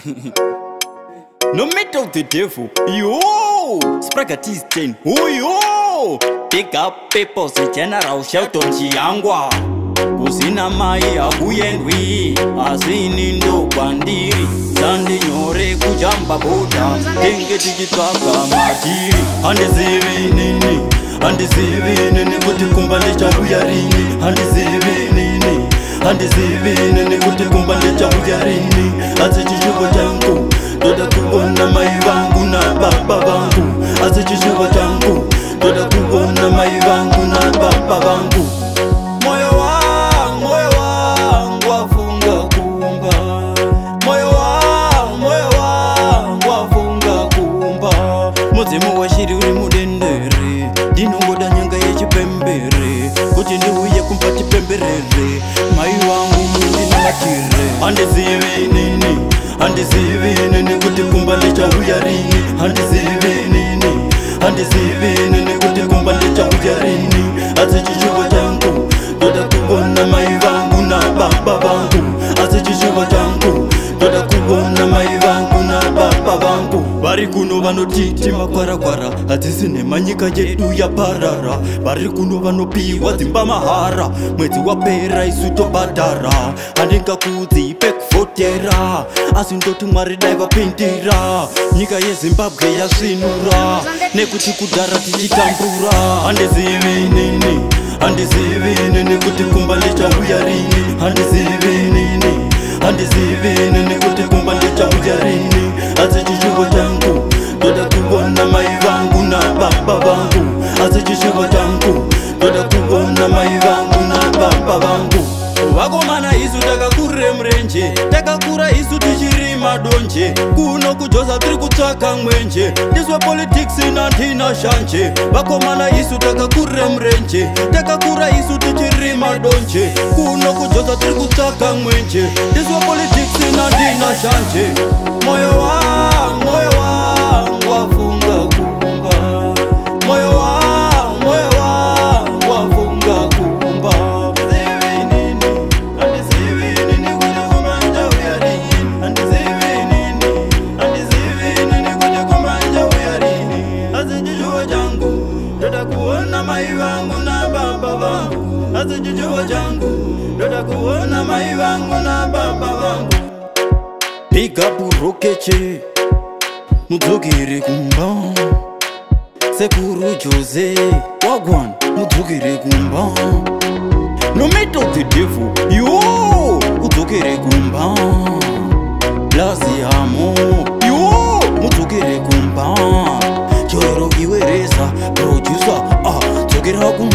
No matter of the devil, yo! Spraga is 10, oh yo! Big up peoples in general, Shelton Chiyangwa. Kusina mai hakuyendwi, asi ini ndokwandiri. Sandinyore kujamba boda, tenge tichitsvaga madhiri. Handizivi nini, handizivi nini kuti kumba ndichauya rini. Handizivi nini, handizivi nini kuti kumba ndichauya rini. Asi chishuvo changu ndoda kuona mai vangu na baba vangu. Asi chishuvo changu ndoda kuona mai vangu na baba vangu. Moyo wangu wafunga kumba. Moyo wangu wafunga kumba. Mudzimu weshiri uri mudendere, ndinongoda nyanga yechipembere kuti ndiuye kumba tipemberere. Mai vangu mundinamatire. Handizivi nini, handizivi nini kuti kumba ndichauya rini. Handizivi nini, handizivi nini kuti kumba ndichauya rini. Asi chishuvo changu ndoda kuona mai vangu na baba vangu. Asi chishuvo changu ndoda kuona mai vangu na baba vangu. Vari kuno vanotiti makwarakwara, hadzisi nemanyika yedu yaparara. Vari kuno vanopiwa dzimba mahara, mwedzi wapera isu tobhadhara. Handingakudzi pekuvhotera, asi ndoti Mwari dai vapindira. Nyika yeZimbabwe yasvinura, nekuti kudhara tichitambura. Handizivi nini, handizivi nini kuti kumba ndichauya rini. Handizivi nini, handizivi nini kuti kumba ndichauya rini. Asi chishuvo changu ndoda kuona mai vangu na baba vangu. Asi chishuvo changu ndoda kuona mai vangu na baba vangu. Vakomana isu takakurire murenje, takakura isu tichirima donje. Kuno kujoza tiri kutsvaka mwenje, ndizwe politics nandina shanje. Vakomana isu takakurire murenje, takakura isu tichirima donje. Kuno kujoza tiri kutsvaka mwenje, ndizwe politics nandina shanje. Moyo wangu wafunga kumba. Moyo wangu wafunga kumba. Ndoda kuona mai vangu na baba vangu. Asi chishuvo changu ndoda kuona mai vangu na baba vangu. Big up Rokeche, mudzokere kumba. Sekuru Jose Wagwan, mudzokere kumba. No matter the devil, yo, udzokere kumba. Blazi hamo, yo, mudzokere kumba. Chero iwe reza, producer, dzokera kumba.